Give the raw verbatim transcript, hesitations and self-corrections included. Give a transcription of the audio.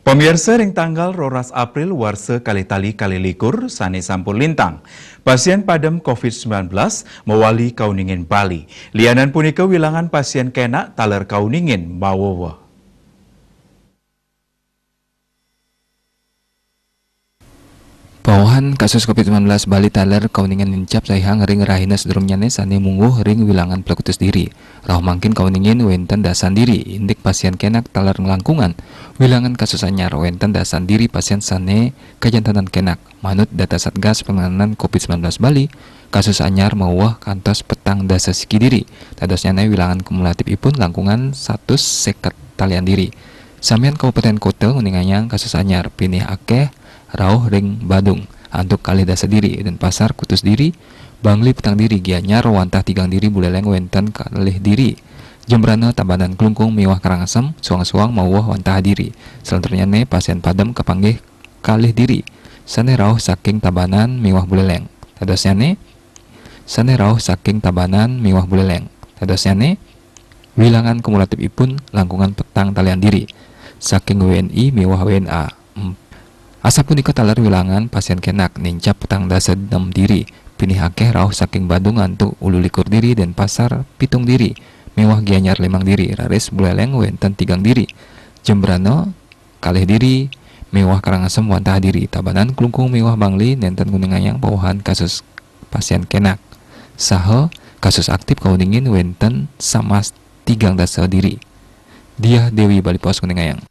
Pamirsa, ring tanggal roras April warsa kalih tali kalih likur sané sampun lintang, pasien padem covid sembilan belas mawali kauningin Bali. Lianan punika, wilangan pasien kénak taler kauningin maweweh. Pawehan kasus covid sembilan belas Bali taler kauningin nincap saihang ring rahina sadurungnyané sané mungguh ring wilangan plekutus diri. Rauh mangkin kauningin wénten dasan diri, indik pasien kénak taler nglangkungan. Wilangan kasus anyar wénten dasan diri pasien sané kajantenan kénak. Manut data Satgas Penanganan covid sembilan belas Bali, kasus anyar maweweh kantos petang dasa siki diri. Dadosnyané wilangan kumulatifipun langkungan satus séket talian diri. Samian kabupatén kota nguningayang kasus anyar, pinih akéh rauh ring Badung antuk kalih dasa diri, Denpasar kutus diri, Bangli petang diri, Gianyar wantah tigang diri, Buléléng wénten kalih diri. Jembrana, Tabanan, Klungkung miwah Karangasem suang-suang maweweh wantah diri. Salanturnyané pasien padem kapanggih kalih diri, sané rauh saking Tabanan miwah Buléléng. Dadosnyané, sané rauh saking Tabanan miwah Buléléng. Dadosnyané, wilangan kumulatifipun langkungan petang talian diri saking W N I miwah W N A. Em, Asapunika taler wilangan pasien kénak nincap petang dasa nem diri, pinih akéh rauh saking Badung antuk ulu likur diri, Denpasar pitung diri, miwah Gianyar limang diri, raris Buléléng wénten tigang diri. Jembrana kalih diri, miwah Karangasem wantah diri. Tabanan, Klungkung miwah Bangli nénten nguningayang pawehan kasus pasien kénak. Saha kasus aktif kauningin wénten samas tigang dasa diri. Diah Dewi, Bali Post, nguningayang.